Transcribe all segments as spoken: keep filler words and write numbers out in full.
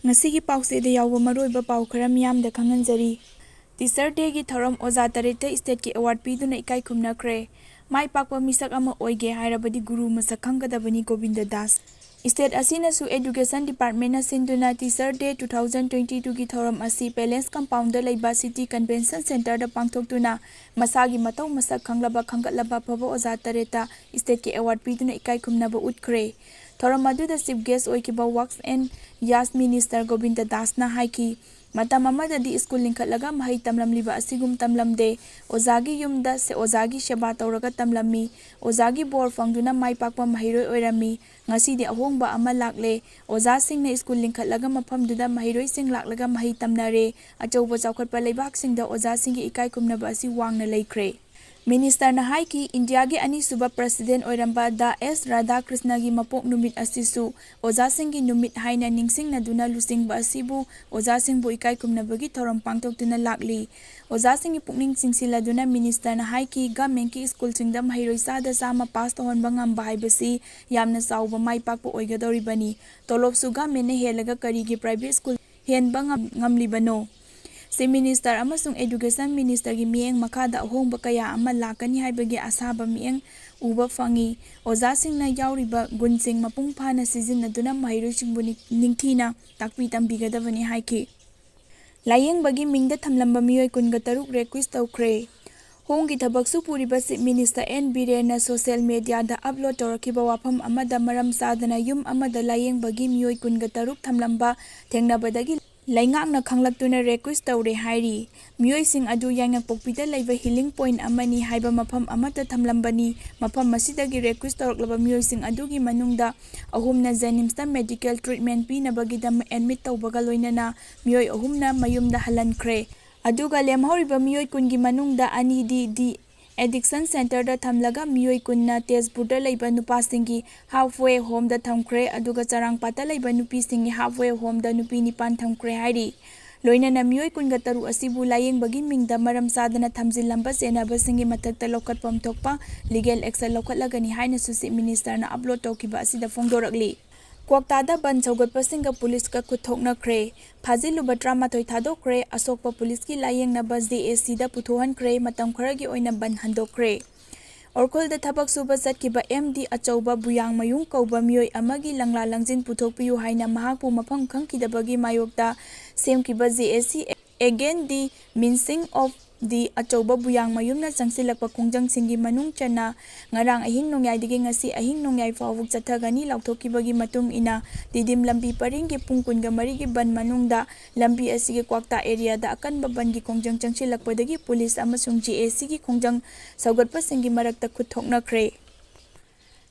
ꯉꯁꯤꯒꯤ ꯄꯥꯎꯆꯦꯗ ꯌꯥꯎꯕ ꯃꯔꯨꯑꯣꯏꯕ ꯄꯥꯎ ꯈꯔ ꯃꯤꯌꯥꯝꯗ ꯈꯪꯍꯟꯖꯔꯤ꯫ Teacher Day ꯒꯤ ꯊꯧꯔꯝ ꯑꯣꯖꯥ ꯇꯔꯦꯠꯇ state ꯀꯤ award ꯄꯤꯗꯨꯅ ꯏꯀꯥꯏ ꯈꯨꯝꯅꯈ꯭ꯔꯦ꯫ ꯃꯥꯏ ꯄꯥꯛꯄ ꯃꯤꯁꯛ ꯑꯃ ꯑꯣꯏꯒꯦ ꯍꯥꯏꯔꯕꯗꯤ ꯒꯨꯔꯨ ꯃꯁꯛ ꯈꯪꯒꯗꯕꯅꯤ, ꯒꯣꯕꯤꯟꯗ ꯗꯥꯁ꯫ State ꯑꯁꯤꯅꯁꯨ Education Department ꯅ ꯁꯤꯟꯗꯨꯅ Teacher Day two thousand twenty two ꯒꯤ ꯊꯧꯔꯝ ꯑꯁꯤ Palace Compound ꯗ ꯂꯩꯕ City Convention Center ꯗ ꯄꯥꯡꯊꯣꯛꯇꯨꯅ ꯃꯁꯥꯒꯤ ꯃꯊꯧ ꯃꯁꯛ ꯈꯪꯂꯕ ꯈꯟꯒꯠꯂꯕ ꯑꯐꯕ ꯑꯣꯖꯥ ꯇꯔꯦꯠꯇ state ꯀꯤ award ꯄꯤꯗꯨꯅ ꯏꯀꯥꯏ ꯈꯨꯝꯅꯕ ꯎꯠꯈ꯭ꯔꯦ꯫ ꯊꯧꯔꯝ ꯑꯗꯨꯗ Chief Guest ꯑꯣꯏꯈꯤꯕ Works and Years Minister Govinda ꯗꯥꯁꯅ ꯍꯥꯏꯈꯤ, ꯃꯇꯝ ꯑꯃꯗꯗꯤ ꯁ꯭ꯀꯨꯜ ꯂꯤꯡꯈꯠꯂꯒ ꯃꯍꯩ ꯇꯝꯂꯝꯂꯤꯕ ꯑꯁꯤꯒꯨꯝ ꯇꯝꯂꯝꯗꯦ꯫ ꯑꯣꯖꯥꯒꯤ ꯌꯨꯝꯗ ꯁꯦ-, ꯑꯣꯖꯥꯒꯤ ꯁꯦꯕꯥ ꯇꯧꯔꯒ ꯇꯝꯂꯝꯃꯤ꯫ ꯑꯣꯖꯥꯒꯤ ꯕꯣꯔ ꯐꯪꯗꯨꯅ ꯃꯥꯏ ꯄꯥꯛꯄ ꯃꯍꯩꯔꯣꯏ ꯑꯣꯏꯔꯝꯃꯤ꯫ ꯉꯁꯤꯗꯤ ꯑꯍꯣꯡꯕ ꯑꯃ ꯂꯥꯛꯂꯦ꯫ ꯑꯣꯖꯥꯁꯤꯡꯅ ꯁ꯭ꯀꯨꯜ ꯂꯤꯡꯈꯠꯂꯒ ꯃꯐꯝꯗꯨꯗ ꯃꯍꯩꯔꯣꯏꯁꯤꯡ ꯂꯥꯛꯂꯒ ꯃꯍꯩ ꯇꯝꯅꯔꯦ꯫ ꯑꯆꯧꯕ ꯆꯥꯎꯈꯠꯄ ꯂꯩꯕꯥꯛꯁꯤꯡꯗ ꯑꯣꯖꯥꯁꯤꯡꯒꯤ ꯏꯀꯥꯏ ꯈꯨꯝꯅꯕ ꯑꯁꯤ ꯋꯥꯡꯅ ꯂꯩꯈ꯭ꯔꯦ꯫ Minister ꯅ ꯍꯥꯏꯈꯤ, ꯏꯟꯗꯤꯌꯥꯒꯤ ꯑꯅꯤꯁꯨꯕ President ꯑꯣꯏꯔꯝꯕ ꯗꯥ ꯑꯦꯁ ꯔꯥꯙꯥꯀ꯭ꯔꯤꯁꯅꯒꯤ ꯃꯄꯣꯛ ꯅꯨꯃꯤꯠ ꯑꯁꯤꯁꯨ ꯑꯣꯖꯥꯁꯤꯡꯒꯤ ꯅꯨꯃꯤꯠ ꯍꯥꯏꯅ ꯅꯤꯡꯁꯤꯡꯅꯗꯨꯅ ꯂꯨꯆꯤꯡꯕ ꯑꯁꯤꯕꯨ ꯑꯣꯖꯥꯁꯤꯡꯕꯨ ꯏꯀꯥꯏ ꯈꯨꯝꯅꯕꯒꯤ ꯊꯧꯔꯝ ꯄꯥꯡꯊꯣꯛꯇꯨꯅ ꯂꯥꯛꯂꯤ꯫ ꯑꯣꯖꯥꯁꯤꯡꯒꯤ ꯄꯨꯛꯅꯤꯡ ꯆꯤꯡꯁꯤꯜꯂꯗꯨꯅ Minister ꯅ ꯍꯥꯏꯈꯤ, Government ꯀꯤ ꯁ꯭ꯀꯨꯜꯁꯤꯡꯗ ꯃꯍꯩꯔꯣꯏ ꯆꯥꯗ ꯆꯥꯝꯃ pass ꯇꯧꯍꯟꯕ ꯉꯝꯕ ꯍꯥꯏꯕꯁꯤ ꯌꯥꯝꯅ ꯆꯥꯎꯕ ꯃꯥꯏ ꯄꯥꯛꯄ ꯑꯣꯏꯒꯗꯧꯔꯤꯕꯅꯤ꯫ ꯇꯣꯂꯣꯞꯁꯨ Government ꯅ ꯍꯦꯜꯂꯒ ꯀꯔꯤꯒꯤ private ꯁ꯭ꯀꯨꯜ ꯍꯦꯟꯕ ꯉꯝ-, ꯉꯝꯂꯤꯕꯅꯣ? Chief Minister ꯑꯃꯁꯨꯡ Education Minister ꯒꯤ ꯃꯤꯠꯌꯦꯡ ꯃꯈꯥꯗ ꯑꯍꯣꯡꯕ ꯀꯌꯥ ꯑꯃ ꯂꯥꯛꯀꯅꯤ ꯍꯥꯏꯕꯒꯤ ꯑꯁꯥꯕ ꯃꯤꯠꯌꯦꯡ ꯎꯕ ꯐꯪꯏ꯫ ꯑꯣꯖꯥꯁꯤꯡꯅ ꯌꯥꯎꯔꯤꯕ ꯒꯨꯟꯁꯤꯡ ꯃꯄꯨꯡ ꯐꯥꯅ ꯁꯤꯖꯤꯟꯅꯗꯨꯅ ꯃꯍꯩꯔꯣꯏꯁꯤꯡꯕꯨ ꯅꯤꯡ-, ꯅꯤꯡꯊꯤꯅ ꯇꯥꯛꯄꯤ ꯇꯝꯕꯤꯒꯗꯕꯅꯤ ꯍꯥꯏꯈꯤ꯫ ꯂꯥꯌꯦꯡꯕꯒꯤ ꯃꯤꯡꯗ ꯊꯝꯂꯝꯕ ꯃꯤꯑꯣꯏ ꯀꯨꯟꯒ ꯇꯔꯨꯛ recuse ꯇꯧꯈ꯭ꯔꯦ꯫ Home ꯒꯤ ꯊꯕꯛꯁꯨ ꯄꯨꯔꯤꯕ Chief Minister ꯑꯦꯟ ꯕꯤꯔꯦꯟꯅ social media ꯗ upload ꯇꯧꯔꯛꯈꯤꯕ ꯋꯥꯐꯝ ꯑꯃꯗ ꯃꯔꯝ ꯆꯥꯗꯅ ꯌꯨꯝ ꯑꯃꯗ ꯂꯥꯌꯦꯡꯕꯒꯤ ꯃꯤꯑꯣꯏ ꯀꯨꯟꯒ ꯇꯔꯨꯛ ꯊꯝꯂꯝꯕ ꯊꯦꯡꯅꯕꯗꯒꯤ ꯂꯩꯉꯥꯛꯅ ꯈꯪꯂꯛꯇꯨꯅ recuse ꯇꯧꯔꯦ ꯍꯥꯏꯔꯤ꯫ ꯃꯤꯑꯣꯏꯁꯤꯡ ꯑꯗꯨ ꯌꯥꯏꯉꯪꯄꯣꯛꯄꯤꯗ ꯂꯩꯕ healing point ꯑꯃꯅꯤ ꯍꯥꯏꯕ ꯃꯐꯝ ꯑꯃꯠꯇ ꯊꯝꯂꯝꯕꯅꯤ꯫ ꯃꯐꯝ ꯑꯁꯤꯗꯒꯤ recuse ꯇꯧꯔꯛꯂꯕ ꯃꯤꯑꯣꯏꯁꯤꯡ ꯑꯗꯨꯒꯤ ꯃꯅꯨꯡꯗ ꯑꯍꯨꯝꯅ JNIMS ꯇ medical treatment ꯄꯤꯅꯕꯒꯤꯗꯃꯛ admit ꯇꯧꯕꯒ ꯂꯣꯏꯅꯅ ꯃꯤꯑꯣꯏ ꯑꯍꯨꯝꯅ ꯃꯌꯨꯝꯗ ꯍꯜꯍꯟꯈ꯭ꯔꯦ꯫ ꯑꯗꯨꯒ ꯂꯦꯝꯍꯧꯔꯤꯕ ꯃꯤꯑꯣꯏ ꯀꯨꯟꯒꯤ ꯃꯅꯨꯡꯗ ꯑꯅꯤꯗꯤ de-addiction center ꯗ ꯊꯝꯂꯒ ꯃꯤꯑꯣꯏ ꯀꯨꯟꯅ ꯇꯦꯖꯄꯨꯔꯗ ꯂꯩꯕ ꯅꯨꯄꯥꯁꯤꯡꯒꯤ halfway home ꯗ ꯊꯝꯈ꯭ꯔꯦ, ꯑꯗꯨꯒ ꯆꯔꯥꯡꯄꯥꯠꯇ ꯂꯩꯕ ꯅꯨꯄꯤꯁꯤꯡꯒꯤ halfway home ꯗ ꯅꯨꯄꯤ ꯅꯤꯄꯥꯟ ꯊꯝꯈ꯭ꯔꯦ ꯍꯥꯏꯔꯤ꯫ ꯂꯣꯏꯅꯅ ꯃꯤꯑꯣꯏ ꯀꯨꯟꯒ ꯇꯔꯨꯛ ꯑꯁꯤꯕꯨ ꯂꯥꯌꯦꯡꯕꯒꯤ ꯃꯤꯡꯗ ꯃꯔꯝ ꯆꯥꯗꯅ ꯊꯝꯖꯤꯜꯂꯝꯕ ꯆꯦꯟꯅꯕꯁꯤꯡꯒꯤ ꯃꯊꯛꯇ ꯂꯧꯈꯠꯐꯝ ꯊꯣꯛꯄ legal action ꯂꯧꯈꯠꯂꯒꯅꯤ ꯍꯥꯏꯅꯁꯨ Chief Minister ꯅ upload ꯇꯧꯈꯤꯕ ꯑꯁꯤꯗ ꯐꯣꯡꯗꯣꯔꯛꯂꯤ꯫ ꯀ꯭ꯋꯥꯛꯇꯥꯗ ꯕꯟ ꯁꯧꯒꯠꯄꯁꯤꯡꯒ ꯄꯨꯂꯤꯁꯀ ꯈꯨꯠ ꯊꯣꯛꯅꯈ꯭ꯔꯦ꯫ ꯐꯥꯖꯤꯜꯂꯨꯕ ꯇꯔꯥꯃꯥꯊꯣꯏ ꯊꯥꯗꯣꯛꯈ꯭ꯔꯦ꯫ ꯑꯁꯣꯛꯄ ꯄꯨꯂꯤꯁꯀꯤ ꯂꯥꯌꯦꯡꯅꯕ ꯖꯦ ꯑꯦ ꯁꯤꯗ ꯄꯨꯊꯣꯛꯍꯟꯈ꯭ꯔꯦ꯫ ꯃꯇꯝ ꯈꯔꯒꯤ ꯑꯣꯏꯅ ꯕꯟ ꯍꯟꯗꯣꯛꯈ꯭ꯔꯦ꯫ ꯑꯣꯔꯈꯨꯜꯗ ꯊꯕꯛ ꯁꯨꯕ ꯆꯠꯈꯤꯕ ꯑꯦꯝ ꯗꯤ ꯑꯆꯧꯕ ꯕꯨꯌꯥꯡꯃꯌꯨꯝ ꯀꯧꯕ ꯃꯤꯑꯣꯏ ꯑꯃꯒꯤ ꯂꯪꯂꯥ ꯂꯪꯖꯤꯟ ꯄꯨꯊꯣꯛꯄꯤꯌꯨ ꯍꯥꯏꯅ ꯃꯍꯥꯛꯄꯨ ꯃꯐꯝ ꯈꯪꯈꯤꯗꯕꯒꯤ ꯃꯥꯌꯣꯛꯇ ꯁꯦꯝꯈꯤꯕ ꯖꯦ ꯑꯦ ꯁꯤ ꯑꯦꯒꯦꯟ ꯗꯤ ꯃꯤꯟꯁꯤꯡ ꯑꯣꯐ ꯗꯤ ꯑꯆꯧꯕ ꯕꯨꯌꯥꯡꯃꯌꯨꯝꯅ ꯆꯪꯁꯤꯜꯂꯛꯄ ꯈꯣꯡꯖꯪꯁꯤꯡꯒꯤ ꯃꯅꯨꯡ ꯆꯟꯅ ꯉꯔꯥꯡ ꯑꯍꯤꯡ ꯅꯣꯡꯌꯥꯏꯗꯒꯤ ꯉꯁꯤ ꯑꯍꯤꯡ ꯅꯣꯡꯌꯥꯏ ꯐꯥꯎꯕ ꯆꯠꯊꯒꯅꯤ ꯂꯥꯎꯊꯣꯛꯈꯤꯕꯒꯤ ꯃꯇꯨꯡ ꯏꯟꯅ ꯇꯤꯗꯤꯝ ꯂꯝꯕꯤ ꯄꯔꯤꯡꯒꯤ ꯄꯨꯡ ꯀꯨꯟꯒ ꯃꯔꯤꯒꯤ ꯕꯟ ꯃꯅꯨꯡꯗ ꯂꯝꯕꯤ ꯑꯁꯤꯒꯤ ꯀ꯭ꯋꯥꯛꯇꯥ ꯑꯦꯔꯤꯌꯥꯗ ꯑꯀꯟꯕ ꯕꯟꯒꯤ ꯈꯣꯡꯖꯪ ꯆꯪꯁꯤꯜꯂꯛꯄꯗꯒꯤ ꯄꯨꯂꯤꯁ ꯑꯃꯁꯨꯡ ꯖꯦ ꯑꯦ ꯁꯤꯒꯤ ꯈꯣꯡꯖꯪ ꯁꯧꯒꯠꯄꯁꯤꯡꯒꯤ ꯃꯔꯛꯇ ꯈꯨꯠ ꯊꯣꯛꯅꯈ꯭ꯔꯦ꯫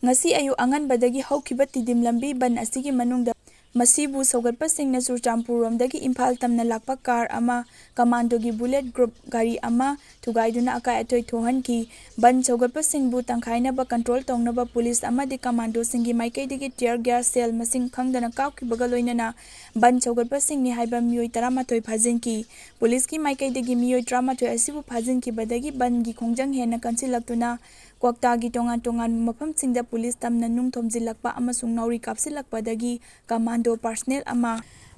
ꯉꯁꯤ ꯑꯌꯨꯛ ꯑꯉꯟꯕꯗꯒꯤ ꯍꯧꯈꯤꯕ ꯇꯤꯗꯤꯝ ꯂꯝꯕꯤ ꯕꯟ ꯑꯁꯤꯒꯤ ꯃꯅꯨꯡꯗ ꯃꯁꯤꯕꯨ ꯁꯧꯒꯠꯄꯁꯤꯡꯅ ꯆꯨꯔꯆꯥꯟꯄꯨꯔꯔꯣꯝꯗꯒꯤ ꯏꯝꯐꯥꯜ ꯇꯝꯅ ꯂꯥꯛꯄ ꯀꯥꯔ ꯑꯃ, ꯀꯃꯥꯟꯗꯣꯒꯤ ꯕꯨꯂꯦꯠ ꯒ꯭ꯔꯨꯞ ꯒꯥꯔꯤ ꯑꯃ ꯊꯨꯒꯥꯏꯗꯨꯅ ꯑꯀꯥꯏ ꯑꯇꯣꯏ ꯊꯣꯛꯍꯟꯈꯤ꯫ ꯕꯟ ꯁꯧꯒꯠꯄꯁꯤꯡꯕꯨ ꯇꯪꯈꯥꯏꯅꯕ ꯀꯟꯇ꯭ꯔꯣꯜ ꯇꯧꯅꯕ ꯄꯨꯂꯤꯁ ꯑꯃꯗꯤ ꯀꯃꯥꯟꯗꯣꯁꯤꯡꯒꯤ ꯃꯥꯏꯀꯩꯗꯒꯤ ꯇꯤꯌꯔ ꯒ꯭ꯌꯥꯁ ꯁꯦꯜ ꯃꯁꯤꯡ ꯈꯪꯗꯅ ꯀꯥꯞꯈꯤꯕꯒ ꯂꯣꯏꯅꯅ ꯕꯟ ꯁꯧꯒꯠꯄꯁꯤꯡꯅꯤ ꯍꯥꯏꯕ ꯃꯤꯑꯣꯏ ꯇꯔꯥꯃꯥꯊꯣꯏ ꯐꯥꯖꯤꯟꯈꯤ꯫ ꯄꯨꯂꯤꯁꯀꯤ ꯃꯥꯏꯀꯩꯗꯒꯤ ꯃꯤꯑꯣꯏ ꯇꯔꯥꯃꯥꯊꯣꯏ ꯑꯁꯤꯕꯨ ꯐꯥꯖꯤꯟꯈꯤꯕꯗꯒꯤ ꯕꯟꯒꯤ ꯈꯣꯡꯖꯪ ꯍꯦꯟꯅ ꯀꯟꯁꯤꯜꯂꯛꯇꯨꯅ ꯀ꯭ꯋꯥꯛꯇꯥꯒꯤ ꯇꯣꯉꯥꯟ ꯇꯣꯉꯥꯟꯕ ꯃꯐꯝꯁꯤꯡꯗ ꯄꯨꯂꯤꯁ ꯇꯝꯅ ꯅꯨꯡ ꯊꯣꯝꯖꯤꯜꯂꯛꯄ ꯑꯃꯁꯨꯡ ꯅꯥꯎꯔꯤ ꯀꯥꯞꯁꯤꯜꯂꯛꯄꯗꯒꯤ ꯀꯃꯥꯟꯗꯣ ꯄꯥꯔꯁꯅꯦꯜ ꯑꯃ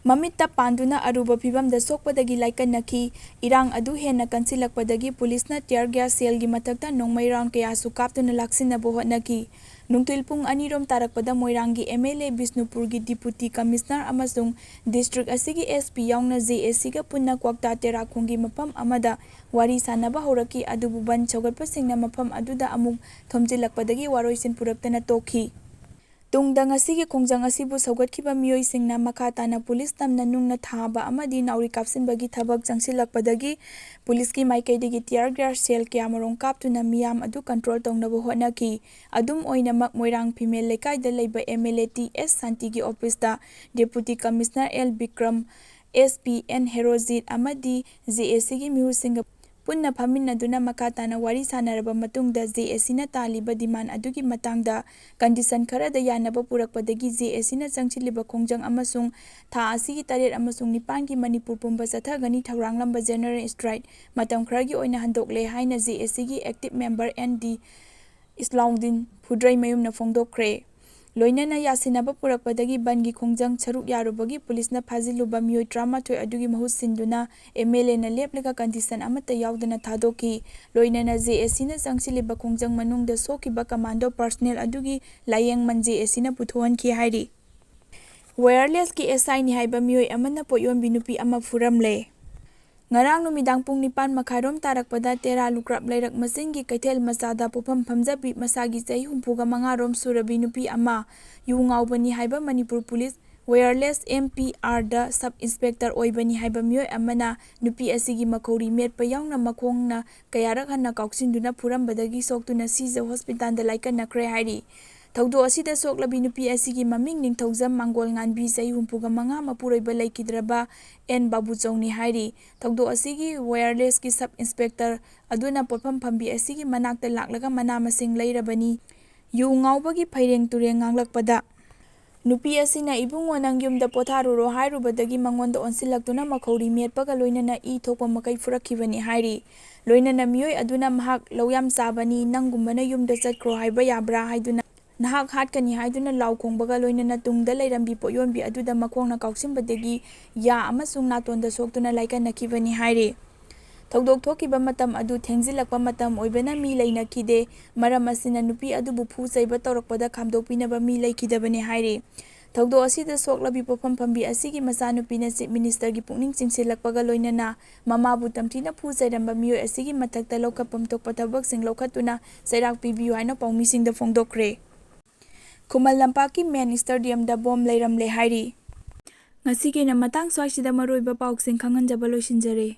ꯃꯃꯤꯠꯇ ꯄꯥꯟꯗꯨꯅ ꯑꯔꯨꯕ ꯐꯤꯚꯝꯗ ꯁꯣꯛꯄꯗꯒꯤ ꯂꯥꯏꯀꯠꯅꯈꯤ꯫ ꯏꯔꯥꯡ ꯑꯗꯨ ꯍꯦꯟꯅ ꯀꯟꯁꯤꯜꯂꯛꯄꯗꯒꯤ ꯄꯨꯂꯤꯁꯅ ꯇꯤꯌꯔ ꯒ꯭ꯌꯥꯁ ꯁꯦꯜꯒꯤ ꯃꯊꯛꯇ ꯅꯣꯡꯃꯩ ꯔꯥꯎꯟ ꯀꯌꯥꯁꯨ ꯀꯥꯞꯇꯨꯅ ꯂꯥꯛꯁꯤꯟꯅꯕ ꯍꯣꯠꯅꯈꯤ꯫ ꯅꯨꯡꯊꯤꯜ ꯄꯨꯡ ꯑꯅꯤꯔꯣꯝ ꯇꯥꯔꯛꯄꯗ ꯃꯣꯏꯔꯥꯡꯒꯤ ꯑꯦꯝ ꯑꯦꯜ ꯑꯦ ꯕꯤꯁꯅꯨꯄꯨꯔꯒꯤ ꯗꯤꯄꯨꯇꯤ ꯀꯃꯤꯁꯅꯔ ꯑꯃꯁꯨꯡ ꯗꯤꯁꯇ꯭ꯔꯤꯛ ꯑꯁꯤꯒꯤ ꯑꯦꯁ ꯄꯤ ꯌꯥꯎꯅ ꯖꯦ ꯑꯦ ꯁꯤꯒ ꯄꯨꯟꯅ ꯀ꯭ꯋꯥꯛꯇꯥ ꯇꯦꯔꯥꯈꯣꯡꯒꯤ ꯃꯐꯝ ꯑꯃꯗ ꯋꯥꯔꯤ ꯁꯥꯅꯕ ꯍꯧꯔꯛꯈꯤ꯫ ꯑꯗꯨꯕꯨ ꯕꯟ ꯁꯧꯒꯠꯄꯁꯤꯡꯅ ꯃꯐꯝ ꯑꯗꯨꯗ ꯑꯃꯨꯛ ꯊꯣꯝꯖꯤꯜꯂꯛꯄꯗꯒꯤ ꯋꯥꯔꯣꯏꯁꯤꯟ ꯄꯨꯔꯛꯇꯅ ꯇꯣꯛꯈꯤ꯫ ꯇꯨꯡꯗ ꯉꯁꯤꯒꯤ ꯈꯣꯡꯖꯪ ꯑꯁꯤꯕꯨ ꯁꯧꯒꯠꯈꯤꯕ ꯃꯤꯑꯣꯏꯁꯤꯡꯅ ꯃꯈꯥ ꯇꯥꯅ ꯄꯨꯂꯤꯁ ꯇꯝꯅ ꯅꯨꯡꯅ ꯊꯥꯕ ꯑꯃꯗꯤ ꯅꯥꯎꯔꯤ ꯀꯥꯞꯁꯤꯟꯕꯒꯤ ꯊꯕꯛ ꯆꯪꯁꯤꯜꯂꯛꯄꯗꯒꯤ ꯄꯨꯂꯤꯁꯀꯤ ꯃꯥꯏꯀꯩꯗꯒꯤ ꯇꯤꯌꯔ ꯒ꯭ꯌꯥꯁ ꯁꯦꯜ ꯀꯌꯥꯃꯔꯣꯝ ꯀꯥꯞꯇꯨꯅ ꯃꯤꯌꯥꯝ ꯑꯗꯨ ꯀꯟꯇ꯭ꯔꯣꯜ ꯇꯧꯅꯕ ꯍꯣꯠꯅꯈꯤ꯫ ꯑꯗꯨꯝ ꯑꯣꯏꯅꯃꯛ, ꯃꯣꯏꯔꯥꯡ ꯐꯤꯃꯦꯜ ꯂꯩꯀꯥꯏꯗ ꯂꯩꯕ M L A T S ꯁꯥꯟꯇꯤꯒꯤ ꯑꯣꯐꯤꯁꯇ deputy commissioner L Bikram, S P N Herojit ꯑꯃꯗꯤ ꯖꯦ ꯑꯦ ꯁꯤꯒꯤ ꯃꯤꯍꯨꯠꯁꯤꯡꯒ ꯄꯨꯟꯅ ꯐꯝꯃꯤꯟꯅꯗꯨꯅ ꯃꯈꯥ ꯇꯥꯅ ꯋꯥꯔꯤ ꯁꯥꯅꯔꯕ ꯃꯇꯨꯡꯗ, ꯖꯦ ꯑꯦ ꯁꯤꯅ ꯇꯥꯜꯂꯤꯕ ꯗꯤꯃꯥꯟ ꯑꯗꯨꯒꯤ ꯃꯇꯥꯡꯗ ꯀꯟꯗꯤꯁꯟ ꯈꯔꯗ ꯌꯥꯅꯕ ꯄꯨꯔꯛꯄꯗꯒꯤ ꯖꯦ ꯑꯦ ꯁꯤꯅ ꯆꯪꯁꯤꯜꯂꯤꯕ ꯈꯣꯡꯖꯪ ꯑꯃꯁꯨꯡ ꯊꯥ ꯑꯁꯤꯒꯤ ꯇꯔꯦꯠ ꯑꯃꯁꯨꯡ ꯅꯤꯄꯥꯟꯒꯤ ꯃꯅꯤꯄꯨꯔ ꯄꯨꯝꯕ ꯆꯠꯊꯒꯅꯤ ꯊꯧꯔꯥꯡꯂꯝꯕ ꯖꯦꯅꯔꯦꯜ ꯁ꯭ꯇ꯭ꯔꯥꯏꯛ ꯃꯇꯝ ꯈꯔꯒꯤ ꯑꯣꯏꯅ ꯍꯟꯗꯣꯛꯂꯦ ꯍꯥꯏꯅ ꯖꯦ ꯑꯦ ꯁꯤꯒꯤ ꯑꯦꯛꯇꯤꯚ ꯃꯦꯝꯕꯔ ꯑꯦꯟ ꯗꯤ ꯏꯁꯂꯥꯎꯗꯤꯟ ꯐꯨꯗ꯭ꯔꯩꯃꯌꯨꯝꯅ ꯐꯣꯡꯗꯣꯛꯈ꯭ꯔꯦ꯫ ꯂꯣꯏꯅꯅ ꯌꯥꯁꯤꯟꯅꯕ ꯄꯨꯔꯛꯄꯗꯒꯤ ꯕꯟꯒꯤ ꯈꯣꯡꯖꯪ ꯁꯔꯨꯛ ꯌꯥꯔꯨꯕꯒꯤ ꯄꯨꯂꯤꯁꯅ ꯐꯥꯖꯤꯜꯂꯨꯕ ꯃꯤꯑꯣꯏ ꯇꯔꯥꯃꯥꯊꯣꯏ ꯑꯗꯨꯒꯤ ꯃꯍꯨꯠ ꯁꯤꯟꯗꯨꯅ ꯑꯦꯝ ꯑꯦꯜ ꯑꯦꯅ ꯂꯦꯞꯂꯒ ꯀꯟꯗꯤꯁꯟ ꯑꯃꯠꯇ ꯌꯥꯎꯗꯅ ꯊꯥꯗꯣꯛꯈꯤ꯫ ꯂꯣꯏꯅꯅ ꯖꯦ ꯑꯦ ꯁꯤꯅ ꯆꯪꯁꯤꯜꯂꯤꯕ ꯈꯣꯡꯖꯪ ꯃꯅꯨꯡꯗ ꯁꯣꯛꯈꯤꯕ ꯀꯃꯥꯟꯗꯣ ꯄꯔꯁꯅꯦꯜ ꯑꯗꯨꯒꯤ ꯂꯥꯏꯌꯦꯡꯃꯟ ꯖꯦ ꯑꯦ ꯁꯤꯅ ꯄꯨꯊꯣꯛꯍꯟꯈꯤ ꯍꯥꯏꯔꯤ꯫ ꯋꯥꯌꯔꯂꯦꯁꯀꯤ ꯑꯦꯁ ꯑꯥꯏꯅꯤ ꯍꯥꯏꯕ ꯃꯤꯑꯣꯏ ꯑꯃꯅ ꯄꯣꯠꯌꯣꯟꯕꯤ ꯅꯨꯄꯤ ꯑꯃ ꯐꯨꯔꯝꯂꯦ꯫ ꯉꯔꯥꯡ ꯅꯨꯃꯤꯗꯥꯡ ꯄꯨꯡ ꯅꯤꯄꯥꯟ ꯃꯈꯥꯏꯔꯣꯝ ꯇꯥꯔꯛꯄꯗ ꯇꯦꯔꯥ ꯂꯨꯀ꯭ꯔꯥꯞ ꯂꯩꯔꯛ ꯃꯆꯤꯟꯒꯤ ꯀꯩꯊꯦꯜ ꯃꯆꯥꯗ ꯄꯣꯠꯐꯝ ꯐꯝꯖꯕꯤ ꯃꯁꯥꯒꯤ ꯆꯍꯤ ꯍꯨꯝꯐꯨꯒ ꯃꯉꯥꯔꯣꯝ ꯁꯨꯔꯕꯤ ꯅꯨꯄꯤ ꯑꯃ ꯌꯨ ꯉꯥꯎꯕꯅꯤ ꯍꯥꯏꯕ Manipur police wireless M P ꯑꯥꯔꯗ ꯁꯕ ꯏꯟꯁꯄꯦꯛꯇꯔ ꯑꯣꯏꯕꯅꯤ ꯍꯥꯏꯕ ꯃꯤꯑꯣꯏ ꯑꯃꯅ ꯅꯨꯄꯤ ꯑꯁꯤꯒꯤ ꯃꯈꯧꯔꯤ ꯃꯦꯠꯄ ꯌꯥꯎꯅ ꯃꯈꯣꯡꯅ ꯀꯌꯥꯔꯛ ꯍꯟꯅ ꯀꯥꯎꯁꯤꯟꯗꯨꯅ ꯐꯨꯔꯝꯕꯗꯒꯤ ꯁꯣꯛꯇꯨꯅ ꯁꯤꯖ ꯍꯣꯁꯄꯤꯇꯥꯜꯗ ꯂꯥꯏꯀꯠꯅꯈ꯭ꯔꯦ ꯍꯥꯏꯔꯤ꯫ ꯊꯧꯗꯣꯛ ꯑꯁꯤꯗ ꯁꯣꯛꯂꯕꯤ ꯅꯨꯄꯤ ꯑꯁꯤꯒꯤ ꯃꯃꯤꯡ ꯅꯤꯡꯊꯧꯖꯝ ꯃꯥꯡꯒꯣꯜ ꯉꯥꯟꯕꯤ, ꯆꯍꯤ ꯍꯨꯝꯐꯨꯒ ꯃꯉꯥ, ꯃꯄꯨꯔꯣꯏꯕ ꯂꯩꯈꯤꯗ꯭ꯔꯕ ꯑꯦꯟ ꯕꯥꯕꯨꯆꯧꯅꯤ ꯍꯥꯏꯔꯤ꯫ ꯊꯧꯗꯣꯛ ꯑꯁꯤꯒꯤ ꯋꯥꯌꯔꯂꯦꯁꯀꯤ ꯁꯕ ꯏꯟꯁꯄꯦꯛꯇꯔ ꯑꯗꯨꯅ ꯄꯣꯠꯐꯝ ꯐꯝꯕꯤ ꯑꯁꯤꯒꯤ ꯃꯅꯥꯛꯇ ꯂꯥꯛꯂꯒ ꯃꯅꯥ ꯃꯁꯤꯡ ꯂꯩꯔꯕꯅꯤ꯫ ꯌꯨ ꯉꯥꯎꯕꯒꯤ ꯐꯩꯔꯦꯡ ꯇꯨꯔꯦꯡ ꯉꯥꯡꯂꯛꯄꯗ, ꯅꯨꯄꯤ ꯑꯁꯤꯅ "ꯏꯕꯨꯡꯉꯣ, ꯅꯪ ꯌꯨꯝꯗ ꯄꯣꯊꯥꯔꯨꯔꯣ" ꯍꯥꯏꯔꯨꯕꯗꯒꯤ ꯃꯉꯣꯟꯗ ꯑꯣꯟꯁꯤꯜꯂꯛꯇꯨꯅ ꯃꯈꯧꯔꯤ ꯃꯦꯠꯄꯒ ꯂꯣꯏꯅꯅ ꯏ ꯊꯣꯛꯄ ꯃꯈꯩ ꯐꯨꯔꯛꯈꯤꯕꯅꯤ ꯍꯥꯏꯔꯤ꯫ ꯂꯣꯏꯅꯅ ꯃꯤꯑꯣꯏ ꯑꯗꯨꯅ "ꯃꯍꯥꯛ ꯂꯧ ꯌꯥꯝ ꯆꯥꯕꯅꯤ, ꯅꯪꯒꯨꯝꯕꯅ ꯌꯨꯝꯗ ꯆꯠꯈ꯭ꯔꯣ ꯍꯥꯏꯕ ꯌꯥꯕ꯭ꯔꯥ?" ꯍꯥꯏꯗꯨꯅ, "ꯅꯍꯥꯛ ꯍꯥꯠꯀꯅꯤ" ꯍꯥꯏꯗꯨꯅ ꯂꯥꯎ ꯈꯣꯡꯕꯒ ꯂꯣꯏꯅꯅ ꯇꯨꯡꯗ ꯂꯩꯔꯝꯕꯤ ꯄꯣꯠꯌꯣꯟꯕꯤ ꯑꯗꯨꯗ ꯃꯈꯣꯡꯅ ꯀꯥꯎꯁꯤꯟꯕꯗꯒꯤ ꯌꯥ ꯑꯃꯁꯨꯡ ꯅꯥꯇꯣꯟꯗ ꯁꯣꯛꯇꯨꯅ ꯂꯥꯏꯀꯠꯅꯈꯤꯕꯅꯤ ꯍꯥꯏꯔꯤ꯫ ꯊꯧꯗꯣꯛ ꯊꯣꯛꯈꯤꯕ ꯃꯇꯝ ꯑꯗꯨ ꯊꯦꯡꯖꯤꯜꯂꯛꯄ ꯃꯇꯝ ꯑꯣꯏꯕꯅ ꯃꯤ ꯂꯩꯅꯈꯤꯗꯦ꯫ ꯃꯔꯝ ꯑꯁꯤꯅ ꯅꯨꯄꯤ ꯑꯗꯨꯕꯨ ꯐꯨ ꯆꯩꯕ ꯇꯧꯔꯛꯄꯗ ꯈꯥꯝꯗꯣꯛꯄꯤꯅꯕ ꯃꯤ ꯂꯩꯈꯤꯗꯕꯅꯤ ꯍꯥꯏꯔꯤ꯫ ꯊꯧꯗꯣꯛ ꯑꯁꯤꯗ ꯁꯣꯛꯂꯕꯤ ꯄꯣꯠꯐꯝ ꯐꯝꯕꯤ ꯑꯁꯤꯒꯤ ꯃꯆꯥꯅꯨꯄꯤꯅ ꯆꯤꯐ ꯃꯤꯅꯤꯁꯇꯔꯒꯤ ꯄꯨꯛꯅꯤꯡ ꯆꯤꯡꯁꯤꯜꯂꯛꯄꯒ ꯂꯣꯏꯅꯅ ꯃꯃꯥꯕꯨ ꯇꯝꯊꯤꯅ ꯐꯨ ꯆꯩꯔꯝꯕ ꯃꯤꯑꯣꯏ ꯑꯁꯤꯒꯤ ꯃꯊꯛꯇ ꯂꯧꯈꯠꯐꯝ ꯊꯣꯛꯄ ꯊꯕꯛꯁꯤꯡ ꯂꯧꯈꯠꯇꯨꯅ ꯆꯩꯔꯥꯛ ꯄꯤꯕꯤꯌꯨ ꯍꯥꯏꯅ ꯄꯥꯎꯃꯤꯁꯤꯡꯗ ꯐꯣꯡꯗꯣꯛꯈ꯭ꯔꯦ꯫ ꯈꯨꯃꯟ ꯂꯝꯄꯥꯛꯀꯤ ꯃꯦꯟ ꯁ꯭ꯇꯦꯗꯤꯌꯝꯗ ꯕꯣꯝ ꯂꯩꯔꯝꯂꯦ ꯍꯥꯏꯔꯤ꯫ ꯉꯁꯤꯒꯤ ꯑꯣꯏꯅ ꯃꯇꯥꯡ ꯁ꯭ꯋꯥꯏꯁꯤꯗ ꯃꯔꯨꯑꯣꯏꯕ ꯄꯥꯎꯁꯤꯡ ꯈꯪꯍꯟꯖꯕ ꯂꯣꯏꯁꯤꯟꯖꯔꯦ꯫